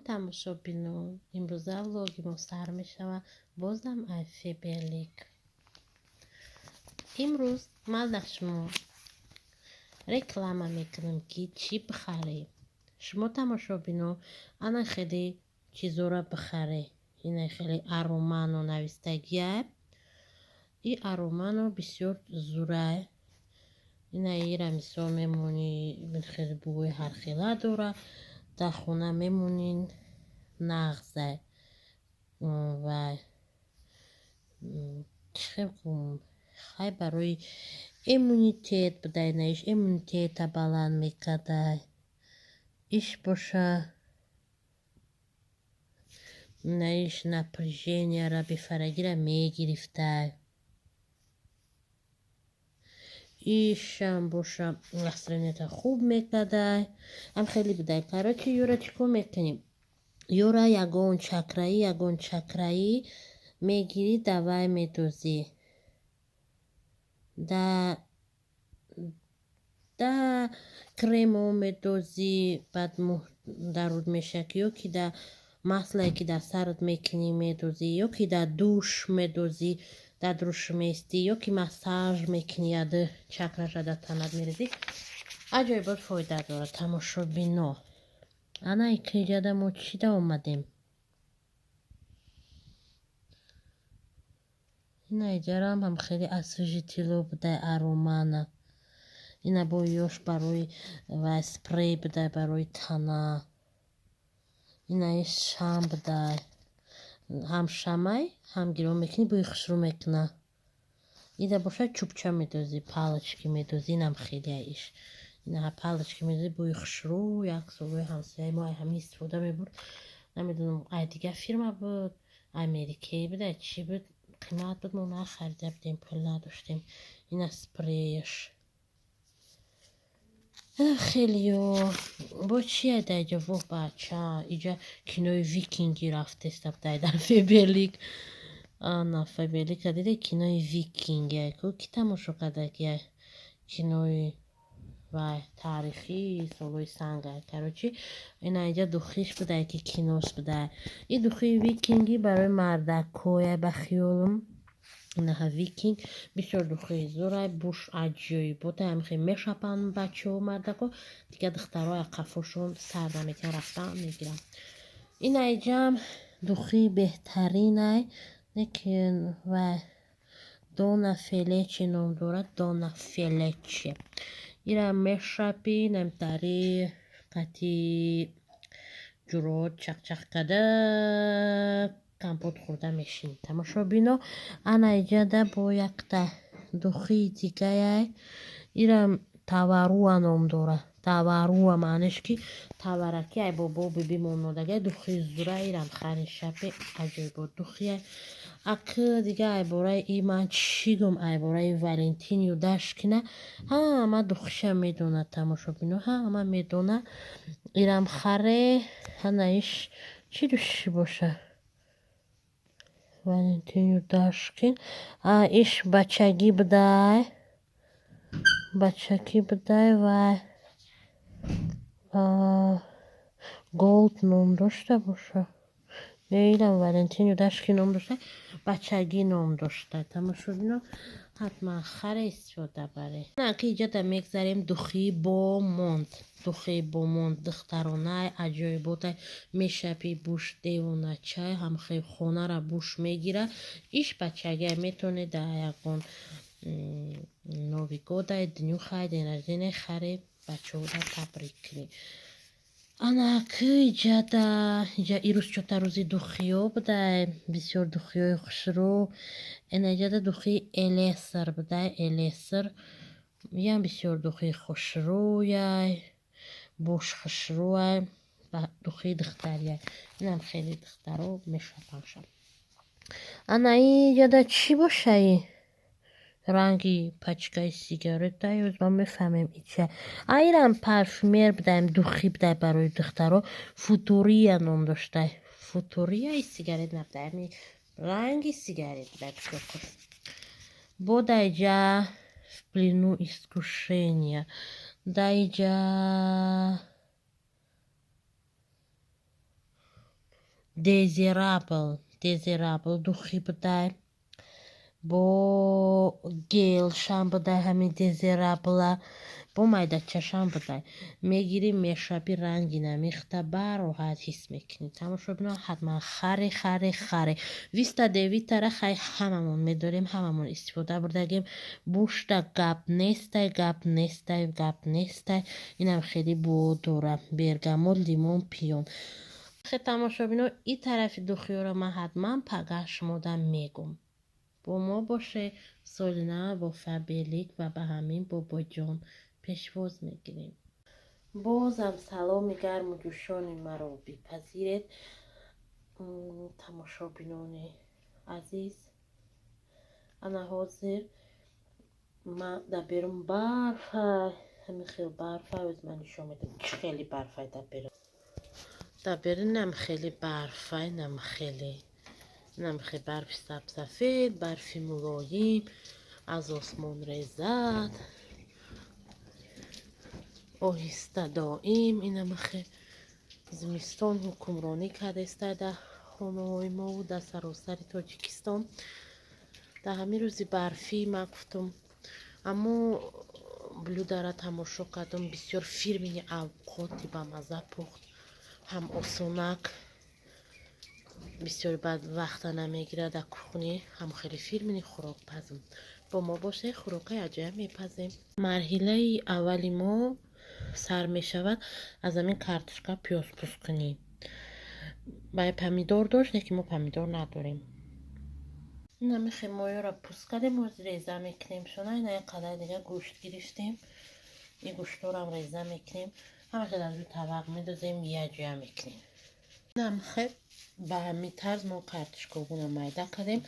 Тамошобинон, имрӯза влоги мо сар мешавад бозам аз Фаберлик. Имрӯз ман дар шумо реклама мекунам, ки чӣ бихарем. Шумо, тамошобинон, ана хеле чизора бихаре. Ина хеле аромано навистагиай. И аромано бисёр зурай. Ина ира мисол мемонӣ, хеле бӯи ҳархела дора. Дар хона мемонӣ, нағзай ва чӣ хай барои иммунитет будай, наиш иммунитета баланд мекардай. Иш боша, наиш напряженияра, бефарагира мегирифтай. Ишам боша, настроенията хуб мекардай. Ам хеле будай. Короче, ёра чӣ кор мекунем? Ёра ягон чакраӣ мегирӣ, давай медозӣ. Да кремо медозӣ, баъд даруд мешавад, ё ки да маслае, ки дар сарат мекунӣ, медозӣ, ё ки дар душ медозӣ, дар душ меистӣ, ё ки массаж мекунӣ, яды чакраша дар танат мерезӣ. Аҷоибот фоида дорад, тамошобино. Ана икиҷада мо чӣ да омадем? Ина иҷарам ҳам хеле освежитело будай, аромана. Ина бо ёш барои ва спрей будай, барои тана. Ина шам будай. Ҳам шамай, ҳам гирон мекунӣ, бӯи хушрӯ мекуна. Ида бошад, чӯбча медозӣ, палочки медозӣ, инам хеле иш. Ина палочки медозӣ, бӯи хушрӯ. Як солҳои ҳамсояи мо ҳамин истифода мебурд. Намедонам, ай дигар фирма буд, америкаӣ буд, ай чӣ буд, қимат буд, мо нахарида будем, пул надоштем. Ина спреяш. Хелеё бо чи ай дар иҷа? Воҳ, бача, иҷа кинои викинги рафтеста будай дар Фаберлик. Ана Фаберлика диде, кинои викинги ай ку, ки тамошо кардаги кинои вай таърихии солҳои санг ай. Короче, ина иҷа духиш будай, ки кинос будай. И духии викинги барои мардакҳоя, ба хиёлам. Инаҳа викинг бисёр духии зурай, буш аҷоиботай, ҳамихе мешапанд бачаҳо, мардако, дигар духтаро қафошон сар наметиҳанд, рафтан мегиранд. Ина иҷам духии беҳтаринай, лекин вай Дона Фелечи ном дорад, Дона Фелечи. Ира мешапӣ, намтари қати ҷурот чақчақ карда, компот хӯрда мешинӣ. Тамошобино, ана иҷада бо якта духии дигаяй. Ира Таваруа ном дорад. Таваруа маънеш ки тавараки ай бобо биби монодагай, духии зура, ирам хари, шапе, аҷоибот духия. Ак дига ай бораи и ман чӣ гум? Ай бораи Валентин Юдашкина ҳама духиша медонад, тамошобино, ҳама медона. Ирам харе. Ана иш чӣ души боша? Валентин Юдашкин. А иш бачагӣ будай, бачагӣ будай, вай Голд ном дошта боша. Не, инам Валентин Юдашкин ном дошта, бачагӣ ном дошта. Тамошобино, ҳатман харе, истифода баре. Ки иҷода мегзарем, духии Бомонд, духии Бомонд духтаронай, аҷоиботай, мешапи, буш девоначай, ҳамхел хонара буш мегира. Иш бачагиай, метавонед дар ягон Новый годай, днюхай, день рождения харе, бачаҳода табрик кунӣ. Ана ки иҷада иҷа ирӯз чота рӯзи духиё будай, бисёр духиёи хушрӯ. Ина иҷада духии Элесар будай, Элесар ям бисёр духии хушрӯяй, буш хушрӯай, духии духтарияй. Инам хеле духтаро мешапанша. Ана иҷада чӣ бошаи? Ранги пачкаи сигарета ёз ма мефаҳмем ича. А ирам парфюмер будаем, духи будай барои духтаро, Футурия ном доштай. Футурия и сигарет набудай, ами ранги сигарет будай, бисёр хуш. Бо даиҷа В плену искушения. Даиҷа Desirable, Desirable духи будай, бо гелшам будай, ҳамин Desirable а бо майдачашам будай. Мегирӣ, мешаби, ранги намехта, бароҳат ҳис мекунӣ. Тамошобино, ҳатман харе, харе, харе. Виста Девитара хай ҳамамон медорем, ҳамамон истифода бурдагем. Бушта гап нестай, гап нестай, гап нестай. Инам хеле бо дора, бергамот, лимон, пиён. Хе, тамошобино, и тарафи духиёро ман ҳатман пагаҳ шумода мегум. Бо мо боше. Соли нав бо Фаберлик ва ба ҳамин бобоҷон пешвоз мегирем. Бозам саломи гарму ҷӯшони маро бипазиред, тамошобинони азиз. Ана ҳозир ман дар берун барфа, ҳамин хел барфа. Оз ман нишон медам, чӣ хеле барфай дар берун. Дар берун нам хеле барфай, нам хеле, нам хеле барфи сабсафед, барфи мулоим аз осмон резад оҳиста, доим. Инамахе зимистон ҳукмронӣ кардеста дар хонаҳои мову дар саросари Тоҷикистон. Дар ҳамин рӯзи барфӣ ман гуфтам, аммо блюдара тамошо кардам, бисёр фирмини авқоти бамазза пухт, ҳам осонак, бисёр баъд вақта намегирад дар кухни, ҳам хеле фирмини хӯрок пазм. Бо мо боше, хӯрокаи аҷоиб мепазем. Марҳилаи аввали мо сар мешавад аз ҳамин картошка пиёз пӯст кунӣ. Бай помидор дошт, лекин мо помидор надорем. Инамихе моёро пӯст кардем, оз реза мекунем шона. Ина як қадар дига гӯшт гирифтем, ин гӯшторам реза мекунем, ҳамаша дар рӯи табақ медозем, якҷоя мекунем. Инамхе ба ҳамин тарз мо картошкогуна майда кардем.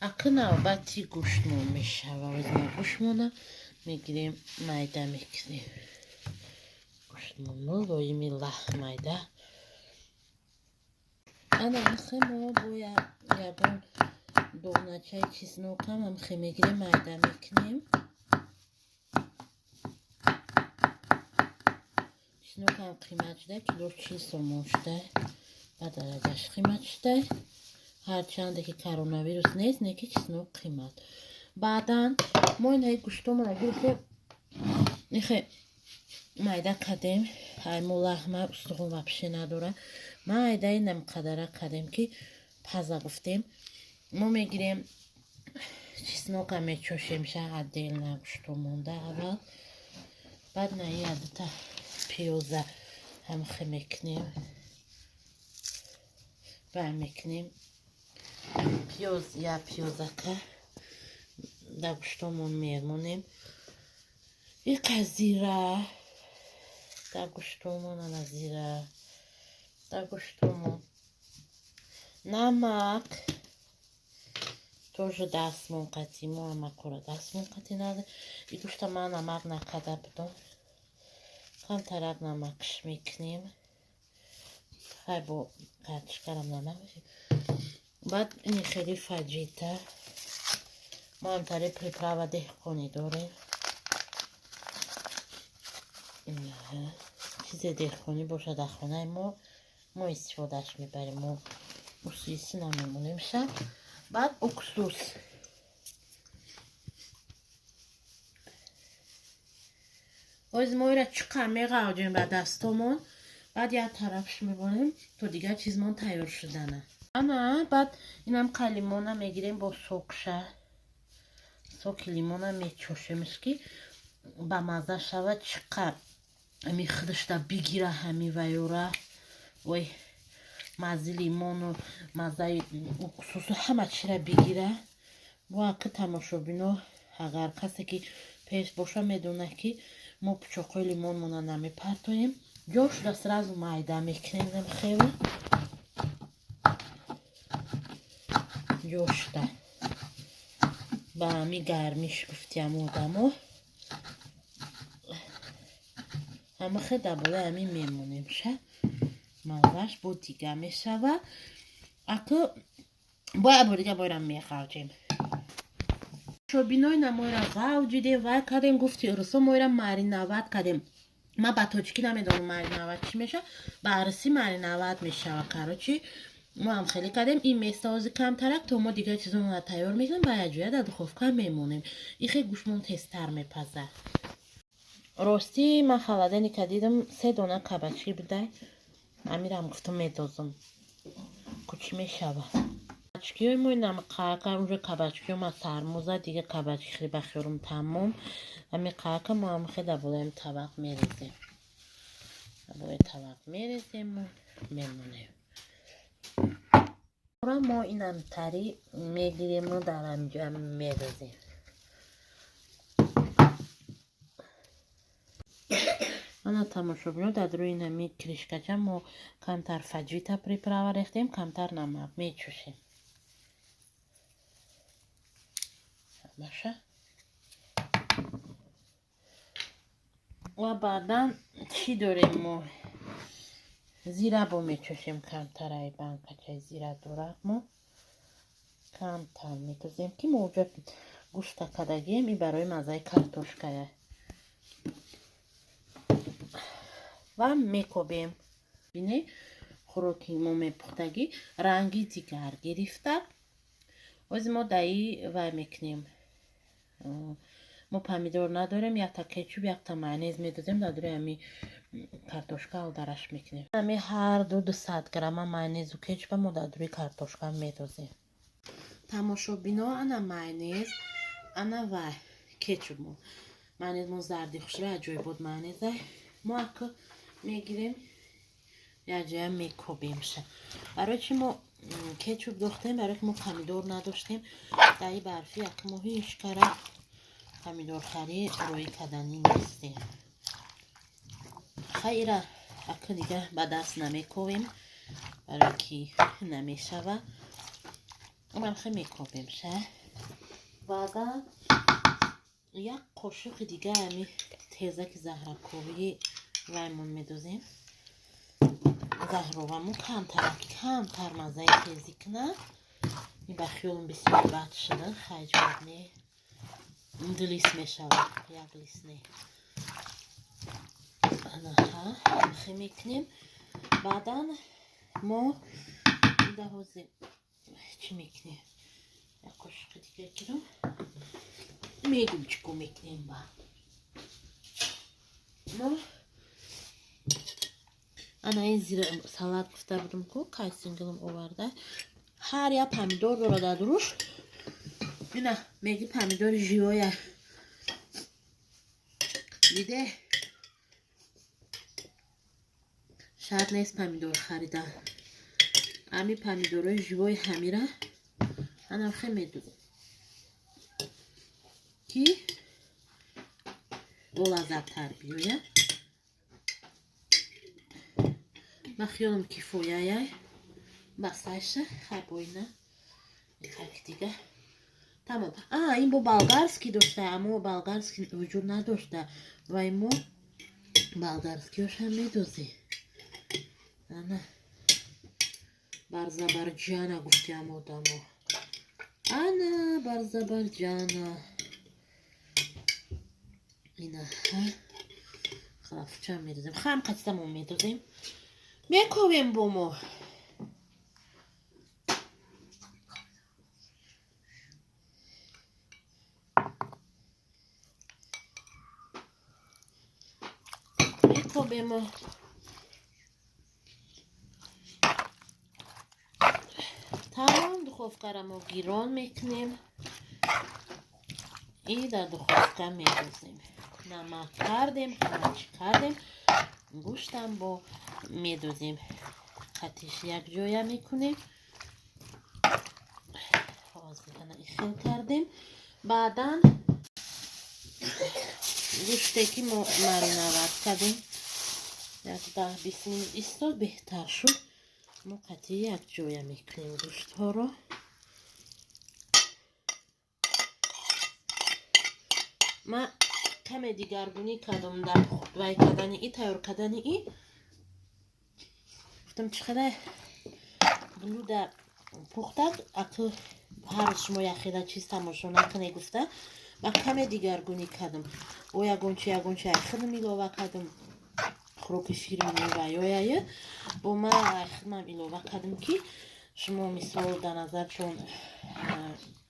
Акы навбати гӯштмон мешава. Оз мо гӯштмона мегирем, майда мекунем, гӯштмон мулоими лаҳ майда. Ана михе мо бояд ягон доначаи чеснокам ҳамихе мегирем, майда мекунем. Чеснокам қимат шуда, кило 40 сомон шуда, ба дараҷаш қимат шуда. Ҳарчанде ки коронавирус нест, не ки чеснок қимат. Баъдан мо инаи гӯштомона гирифтем, ихе майда кардем. Ай мо лаҳма, устухон вообще надора. Майда инам қадара кардем, ки паза гуфтем. Мо мегирем, чеснока мечошем ша отдельно, гӯшто монда аввал. Баъд наи ядута пиёза ҳамхе мекунем, бай мекунем пиёз, я пиёзака дар гӯштомон мемонем, иқа зира дар гӯштомон, ана зира дар гӯштомон, намак тоже дастмон қатӣ. Мо ҳамакора дастмон қатӣ надем. И гӯшта ман намак накарда будам, камтарак намакш мекунем. Хай, бо картошкарам намак. Баъд ини хеле фаҷита, мо ҳамтари приправа деҳқонӣ дорем. Чизе деҳқонӣ бошад дар хонаи мо, мо истифодааш мебарем, мо усиси намемонем шаб. Баъд уксус. Оз мо ира чиқа меғавҷем ба дастомон, баъд як тарафш мебонем, то дигар чизмон тайёр шудана. Ана баъд инам қа лимона мегирем, бо сокша, соки лимона мечошемш, ки ба мазза шавад, чиқа ами худашда бигира ҳами вайёра. Ой, маззи лимону маззаи уксусу ҳама чира бигира. Бо аки, тамошобино, агар касе ки пеш боша, медонад, ки мо пучоқҳои лимонмона намепартоем. Ҷо шуда сразу майда мекунем хеле ҷо шуда, ба ҳами гармиш гуфтиам одамо, ҳамахе дар болои ҳамин мемонем ша, маззаш бо дига мешава. Аку бояд бо дига боира меғавҷем. Шобинои намоира ғавҷидем, вай кардем, гуфти русо моира мариновать кардем. Ман ба тоҷикӣ намедонам мариновать чӣ мешава, ба арси мариновать мешава. Короче, Мо ҳам хеле кардем, ин месози камтарак, то мо дигар чизонро тайёр мекунем ва якҷоя дар духовка мемонем. И хел гӯштмон тезтар мепазад. Ростӣ ман холодильника дидам, се дона кабачки будай. Амирам гуфтам, медозам. Кучи мешавад. Кабачкиҳои мо инам қаака, уже кабачкиҳо ма сармоза, дига кабачки хеле ба хиёрум тамом. Ами қаака мо ҳам хеле дар болои табақ мерезем. Дар болои табақ мерезему мемонем. Мо инам тари мегирему дар ҳамҷоя мерезем. Ана тамошобино, дар рӯи инами кришкача мо камтар фаҷита приправа рехтем, камтар намак мечӯшем. Баша. Ва баъдан чӣ дорем мо? Зира бо мечӯшем камтар, ай банкачаи зира дорад мо. Камтар метозем, ки мо уҷа гӯшта кардагием, и барои маззаи картошкая. Ва мекобем. Бине, хӯроки мо мепухтагӣ ранги дигар гирифта. Ози мо даи вай мекунем. Мо помидор надорем, якта кетчуп, якта майонез медозем, дар дурӯи ҳами картошка алдараш мекунем. Ҳами ҳар ду 200 грамма майонезу кетчупа мо дар дурӯи картошка медозем. Тамошобино, ана майонез, ана вай кетчуп мо. Майонез мо зарди хушро аҷоибот майонезай. Мо ака мегирем, якҷоя мекобемша. Барои чи мо кетчуп дохтем? Барои ки мо помидор надоштем. Дар ин барфи як мо ҳеҷ кара помидорхарӣ рӯй карданӣ нестем. Хайра, ака дига ба даст намековем, барои ки намешава. Ман хе мекобемша. Баъдан як қошуқи дига ҳами тезаки заҳраковии ваймон медозем. Заҳровамон камтар, камтар маззаи тезӣ кунад. Ин ба хиёлам бисёр бад шуда, хайҷоиб не. Ду лист мешавад, як лист не. Анаҳа, хе мекунем. Баъдан мо даҳози чӣ мекунем? Як қошуқи дига гирам. Мегум чӣ кор мекунем баъд. Мо ана ин зира салат гуфта будам ку, кайсингилам оварда. Ҳар як помидор дорад дар дуруш. Ина меги помидори живоя. Диде? Шарт нест помидор харидан. Ами помидорои живои ҳамира анам хе медузам, ки болаззаттар биёяд. Ман хиёлам кифояяй. Басайша, хай боина. Хаки дига. Тамом. А, ин бо болгарский дошта, аммо болгарский вуҷуд надошта. Ва мо болгарскиёшам медозем. Ана. Барзабарҷана гуфтиам одамо. Ана барзабарҷана. Инаҳа. Халафча мерезем. Хам қатитамо медозем. Мековем бо мо. Мекобем. Тамом, духовкаро мо гирон мекунем. И дар духовка медозем. Намак кардем, ҳама чӣ кардем. Гӯштам бо медозем. Қатиш якҷоя мекунем. Ҳозир ана ихел кардем. Баъдан гӯште ки мо мариноват кардем, як 10-20 минут истод, беҳтар шуд. Мо қатъи якҷоя мекунем гӯштҳоро. Ман каме дигаргунӣ кардам дар вай кардани и тайёр кардани и. Гуфтам, чӣ қадар блюда пухтак, акы ҳар рӯз шумо якхела чиз тамошо накунед гуфта, ман каме дигаргунӣ кардам. Бо ягончи ягончи айхидам илова кардам. Хӯроки фирмини ва ёяе. Бо ман айхидмам илова кардам, ки Шумо, мисол, дар назаршон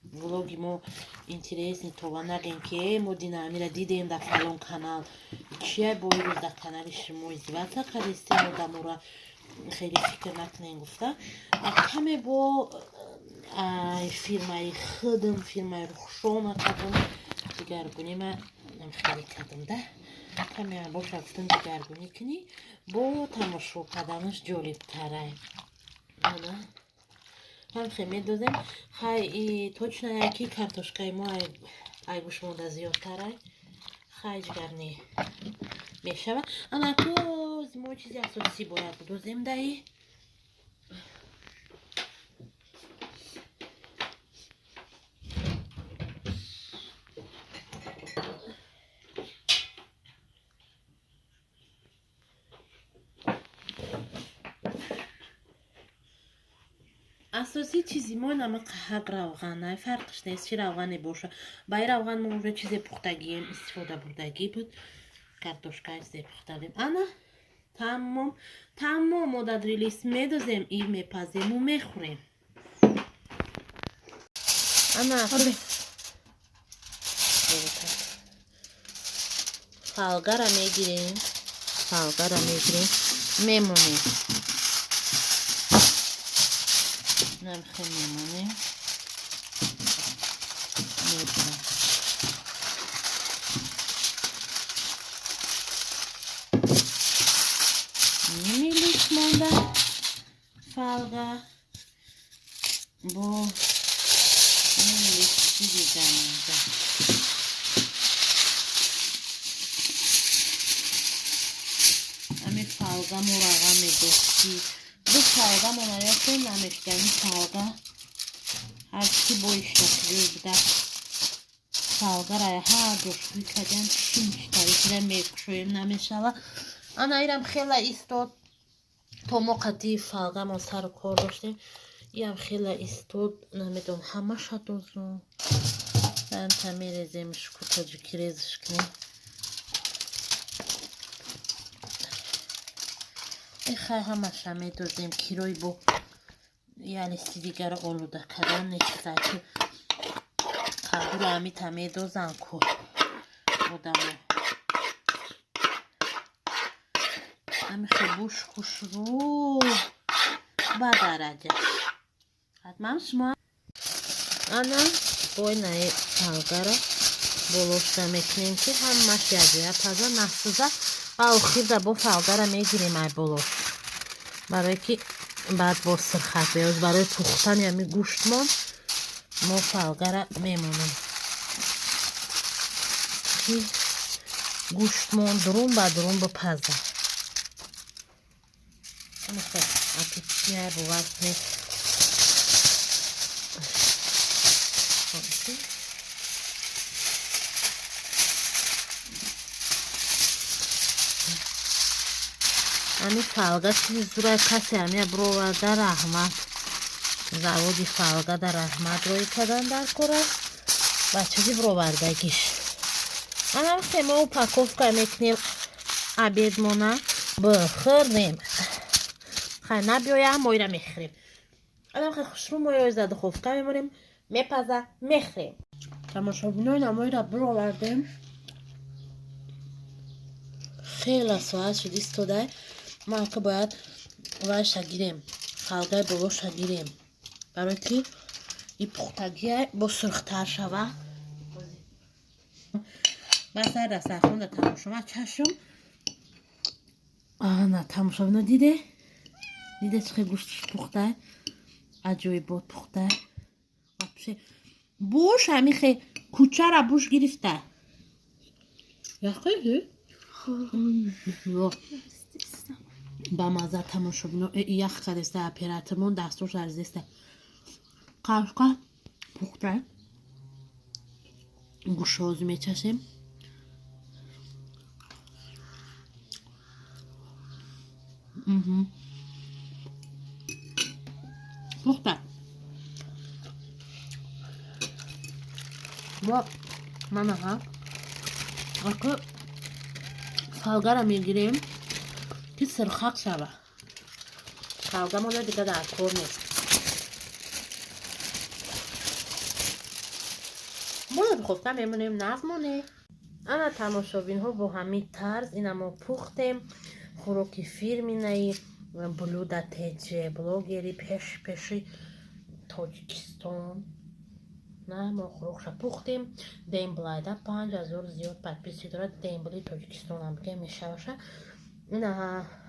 влоги мо интересный това нагем, ки мо дина амира дидем дар фалон канал, чия бо ирӯз дар канали шумо издеваться кардистем, одамора хеле фикр накунем гуфта, каме бо фирмаи худм, фирмаи Рухшона кардам, дигаргунима хеле кардам да, каме боша гуфтам, дигаргунӣ кунӣ, бо тамошо карданаш ҷолибтарай. Ана ҳамхе медозем. Хай, точно ки картошкаи мо ай гӯшмонда зиёдтарай. Хай, ҷигарни мешава. Ана коз мо чизи асосӣ бояд бидозем даи. Асосии чизи мо нама қаҳак равғана, фарқш нест, чи равғане боша. Ба ин равған мо уже чизе пухтагием, истифода бурдагӣ буд, картошка чизе пухтадем. Ана тамом, тамом, мо дар релис медозем и мепазему мехӯрем. Ана фалгара мегирем, фалгара мегирем, мемонем, намхе мемонем, мебурем. Ними лист монда фалга, бо ними листи дига монда. Ами фалга мурага медохти, ду фалга мо наёфтем, намешкани фалга. Ҳарчи бо иштакҷӯй буда, фалгара ҳар ҷошӯй кардем, шинчтарикира мекушоем, намешава. Ана ирам хела истод, то мо қадди фалгамон сару кор доштем, иам хела истод. Намедонам, ҳамаша дозу та мерезем, шуку тоҷики резиш кунем. Хай, ҳамаша медозем, кирои бо ялисти дигаро олуда кардан нечизай, ки қабуро амита медозан ку одамо. Амихе буш хушрӯ ба дараҷа ҳатман шумо. Ана бойнаи фалгара болошта мекунем, ки ҳамаш якҷоя паза, насӯза. Ва охирда бо фалгара мегирем ай болош, барое ки баъд бо сирхак беоз. Барои пухтани ами гӯштмон мо фалгара мемонем, ки гӯштмон дурун ба дурун бипаза. Аппетитная, бовар кунед. Ами фалга чизи зурай, касе амия бироварда, раҳмат. Заводи фалга да раҳмат, рӯй кардан дар кора ва чизи бировардагиш. Анам мо упаковка мекунем, обедмона бихӯрем. Хай, набиёя, мо ира мехӯрем. Анам хай хушрӯ, мо ёзда духовка мемонем, мепаза, мехӯрем. Тамошобинои, намоира бировардем, хела соат шуд, истодай. Мо ака бояд вайша гирем, фалгаи болоша гирем, барое ки и пухтагия бо сурхтар шава. Басар дастархонда тамошома чашм. Ана, тамошобино, диде, диде, чӣ хел гӯшташ пухтай, аҷоибот пухтай вообще. Буш ҳамихе кучара буш гирифта яхе ба маза. Тамошобино, ях кардеста оператормон, дастош арзеста. Қашқа пухта гӯшозу мечашем. Пухта. Мо манаҳа ака фалгара мегирем, ки сирхак шава. Фалгамона дига дар кор нест. Духовка мемонем, навмоне. Ана тамошобинҳо, бо ҳамин тарз ина мо пухтем хӯроки фирминаи блюда теҷе блогери пеш-пеши Тоҷикистон. На, мо хӯрокша пухтем. Демблайда 5000 зиёд подписчик дорад. Дембли Тоҷикистон ҳам ке мешаваша. Ина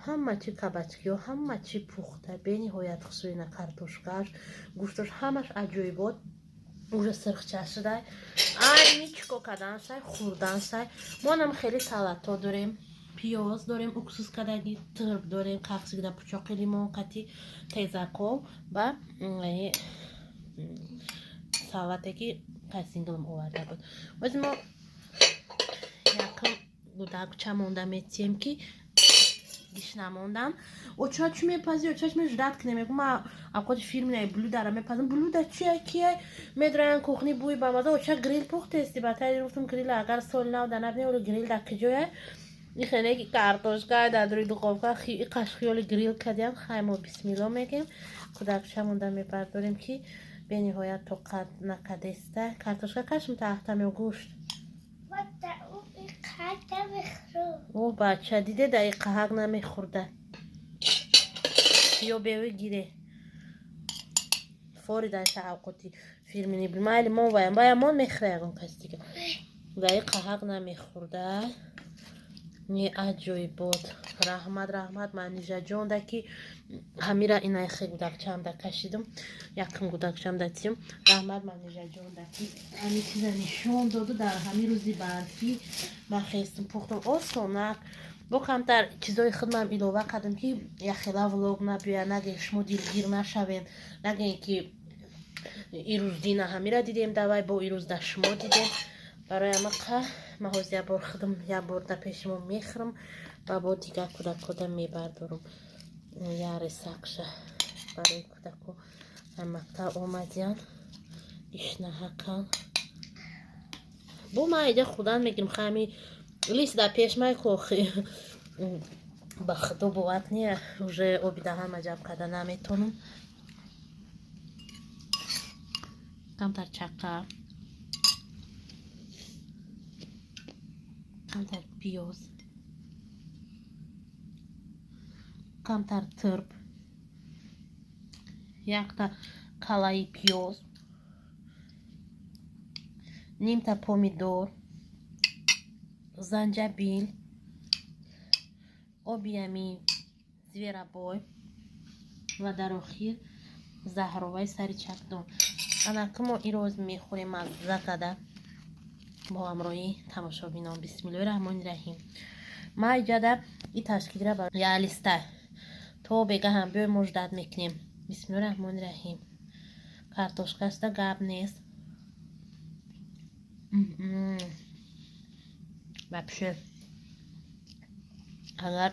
ҳама чи кабачкиҳо, ҳама чи пухта, бениҳоят хусуина картошкаш, гӯшташ, ҳамаш аҷоибот. Уже сирхча шуда. Айни чико кардан сай, хӯрдан сай. Мо нам хеле салатҳо дорем, пиёз дорем, уксус кадаги, турб дорем, қақсигида пучоқи лимон қати тезаков ва салате ки қайсинглм оварда буд. Ози мо якм гудакча монда метием, ки гишна мондан. Оча чӣ мепази? Оча чӣ ждать кунем? Мегӯм, ма авқоти фирминаи блюдара мепазам. Блюда чия, кия? Медроян кухни, бӯи бамаза. Оча, грил пухтести? Ба тари гуфтум, грил агар соли нав да набинем, оле грил дар киҷоя? Ихене ки картошка дар рӯи духовка иқаш хиёли грил кардиам. Хай, мо бисмилло мегем, кӯдакча монда мебардорем, ки бениҳоят тоқат накадеста. Картошка кашм таҳтам ё гӯшт? О, бача, диде, да иқаҳак намехӯрда. Ё беви гире. Форидаша авқоти фирмини майли мон ваям ваям мон мехӯра ягон кас дига. Да иқаҳак намехӯрда. Не, аҷоибот. Раҳмат, раҳмат Манижаҷонда, ки ҳамира инайхе гудакчамда кашидум. Якм гудакчамда тиюм. Раҳмат Манижаҷонда, ки ҳами чиза нишон доду дар ҳами рӯзи барфӣ. Ман хестум, пухтум осонак. Бо камтар чизои худмам илова кардам, ки яхела влог набиёя, наген шумо дилгир нашавен, наген ки ирӯз дина ҳамира дидем, давай бо ирӯз да шумо дидем. Барои амақа ман ҳозир як бор худам як бор дар пеши мо мехӯрам ва бо дигар кӯдакода мебардорам. Яре сақша барои кӯдако мактаб омадиян, ишнаҳакан. Бо ман иҷа хӯрдан мегирам, хами лист дар пеш май кохи. Ба худо, бовар не, уже оби даҳан маҷаб карда наметонам. Камтар чақа, камтар пиёз, камтар турб, якта калаи пиёз, нимта помидор, занҷабил, оби ами зверобой ва дар охир заҳроваи сари чакдон. Анаки мо ирӯз мехӯрем мазза када бо ҳамроҳии тамошобинон. Бисмиллоҳи раҳмони раҳим. Ма иҷада и ташкилра я листа то бегаҳам биёй, мо ждать мекунем. Бисмиллоҳи раҳмони раҳим. Картошкаста гап нест. Вообще агар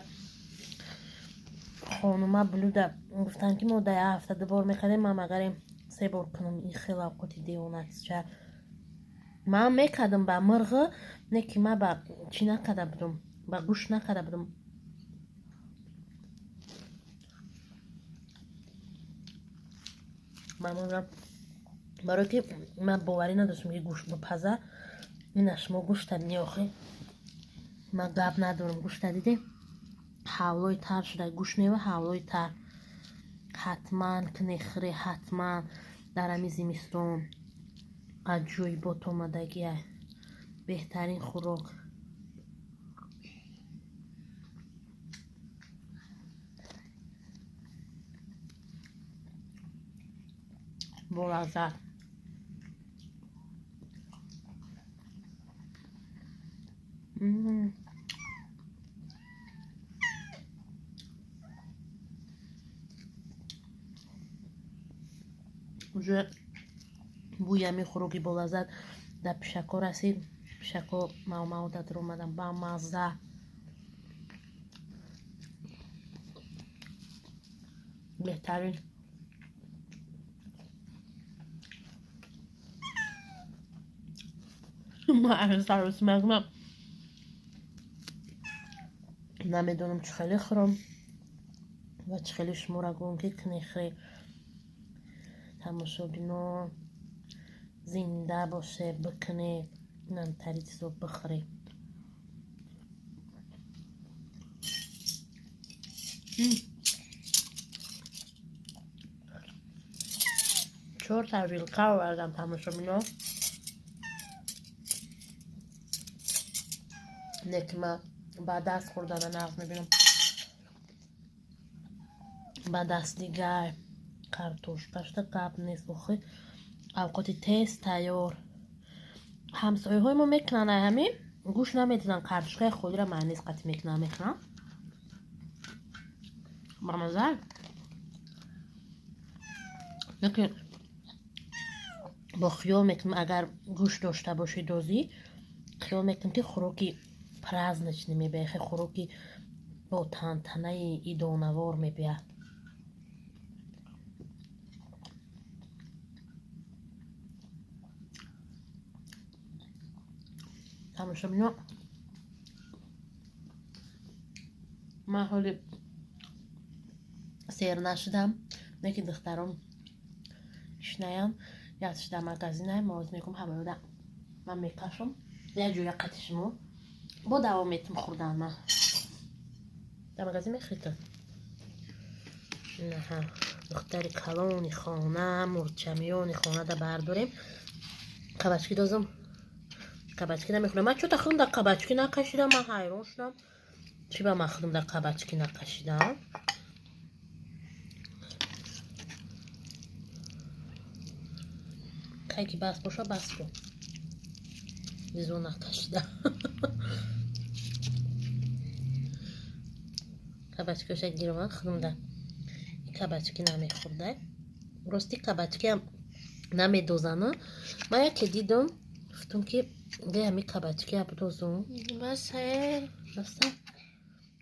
хонума блюда гуфтанд, ки мо дар як ҳафта ду бор мекардем, ман магарем се бор кунам. Ин хеле авқоти девонача ман мекардам ба мирғ, не ки ман ба чӣ накарда будум, ба гӯшт накарда будум. Барое ки ман боварӣ надоштам, ки гӯшт бипаза. Ина шумо гӯшта ниёхӣ, ман гап надорам. Гӯшта диде, ҳавлои тар шуда, гӯшт мева ҳавлои тар. Ҳатман кнехӯре, ҳатман дар ҳами зимистон аҷоибот омадагия, беҳтарин хӯрок. Болаззат. Уже бӯи ҳамин хӯроки болаззат дар пишако расид. Пишако мав-мав дар омадан, бамазза. Беҳтарин. Саросимагма намедонам, чӣ хеле хӯрам ва чӣ хеле шуморо гӯям, ки кунехӯре, тамошобино. Зинда боше, бикне, намтари чизо бихӯре. Чорта вилка овардам, тамошобино. Не ки ман ба даст хӯрдана нағз мебинам. Ба даст дигар картошкашта гап нест, охи авқоти тез тайёр. Ҳамсояҳои мо мекунанд, ай ҳамин гӯшт намедиҳанд, картошкаи холиро майонез қатӣ мекунанд, мехӯранд. Бамаза. Лекин бо хиёл мекунам, агар гӯшт дошта бошӣ дозӣ, хиёл мекунам, ки хӯроки праздничный мебиёяд, хе хӯроки бо тантанаи идонавор мебиёяд. Тамошобино, ман ҳоли сер нашудам, лекин духтаром кишнаям, як шуда магазинай моз мегум, ҳамаёда ман мекашам як ҷоя қати шумо бо давом метим хӯрдан. Ман дар магазин мехӯритон. Наҳа, духтари калони хона, мурчамиёни хона да бардорем. Кабачки дозам, кабачки намехӯрам. Ман чӯта худам дар кабачки накашидам, ман ҳайрон шудам, чӣ ба ман худам дар кабачки накашидам. Кай ки бас боша, бас ку бизо накашида. Кабачкиоша гирман, худам да кабачки намехӯрда. Рости, кабачкиам намедозану ман яке дидум, гуфтум, ки де ҳами кабачкия бидозум. Бас э. Баста,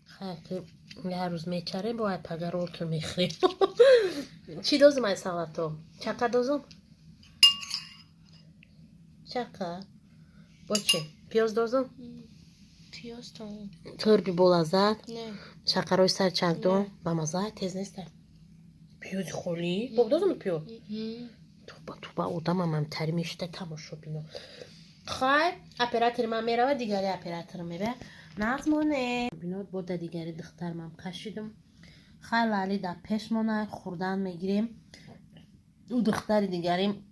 хайр, ки як рӯз мечарем, бо ай пага ролтон мехӯрем. Чӣ дозум ай салато? Чака дозум, чака бо чӣ? Пиёз дозум? Пиёз тамом. Турби болаззат? Не. Шакарои сар чакдон? Не. Ба маза тез неста. Пиёзи холӣ бо дозум, пиёз. Туба, туба, одамам ҳамтари мешида, тамошобино. Хайр, оператори ман мерава, дигари оператор мебия. Нағз моне бино, бо да дигари духтармам кашидум. Хайр, лали дар пеш мона, хӯрдан мегирем. Ӯ духтари дигарим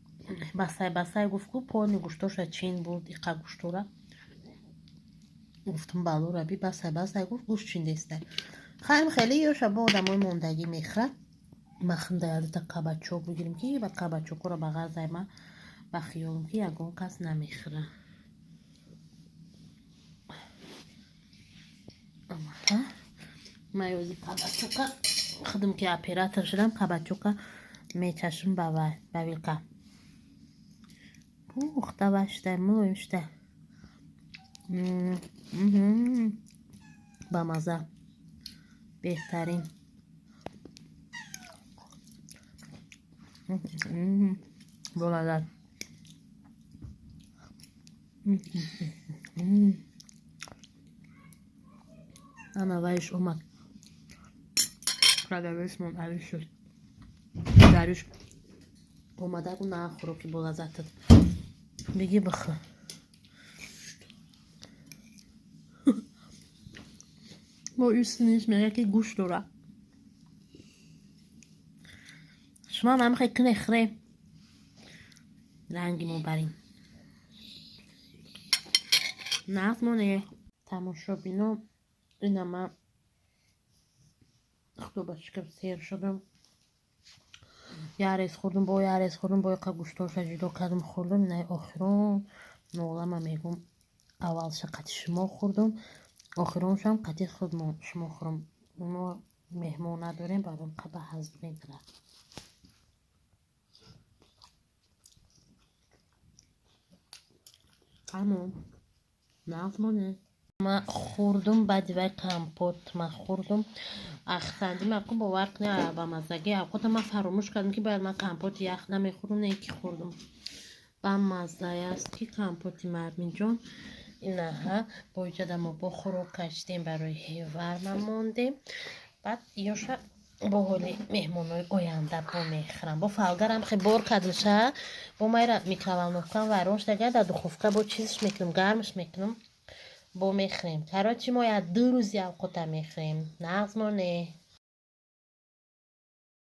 басай басай гуфт, ку пони гӯштоша чин бурд, иқа гӯштора. Гуфтум, бало раби, басай басай гуфт, гӯшт чин дестай. Хайр, хеле ёша бо одамои мондагӣ мехӯрад. Ман да ядата кабачок бигирем, ки ба кабачокҳоро ба ғарзай ман ба хиёлам, ки ягон кас намехӯра. Амаҳа. Ман ёзи кабачока худам ки оператор шудам, кабачока мечашам ба вай, ба вилка. Пухта вашта, мулоим шуда. Ба маза. Беҳтарин. Болаззат. Ана вайш омад. Продавецмон авиш шуд. Дарюш омада, гу на хӯроки болаззатат. Бигӣ, бихӯр. Бо ӯсиниш мега, ки гӯшт дора. Шумо ҳам ҳамихе куне, хӯре. Ранги мо барин. Нағз моне. Тамошобино, ина ман худо ба шукр сер шудам. Як рез хӯрдум, бо як рез хӯрдум, бо яқа гӯштоша ҷудо кардум, хӯрдум. Инаи охирон нола ман мегум, аввалша қати шумо хӯрдум, охироншам қати худ шумо хӯрам. Мо меҳмон надорем, баром қаба ҳазм мегирад. Тамом. Нағз моне. Ман хӯрдум, баъди вай компот ман хӯрдум. Ахсанди ман ку бовар кунед, ба маззагӣ авқота ман фаромӯш кардам, ки бояд ман компоти ях намехӯрдум, не ки хӯрдум. Ба маззае аст, ки компоти Марминҷон. Инаҳа, бо иҷода мо бо хӯрок кашидем, барои ҳеварма мондем. Баъд ёша Бо ҳоли меҳмонои оянда бо мехӯрам. Бо фалгарам хе бор кардимша, бо майра микроволновкам вайрон шуда, дар духовка бо чизш мекунам, гармш мекунам, бо мехӯрем. Короче, мо як 2 рӯзи авқота мехӯрем. Нағз моне.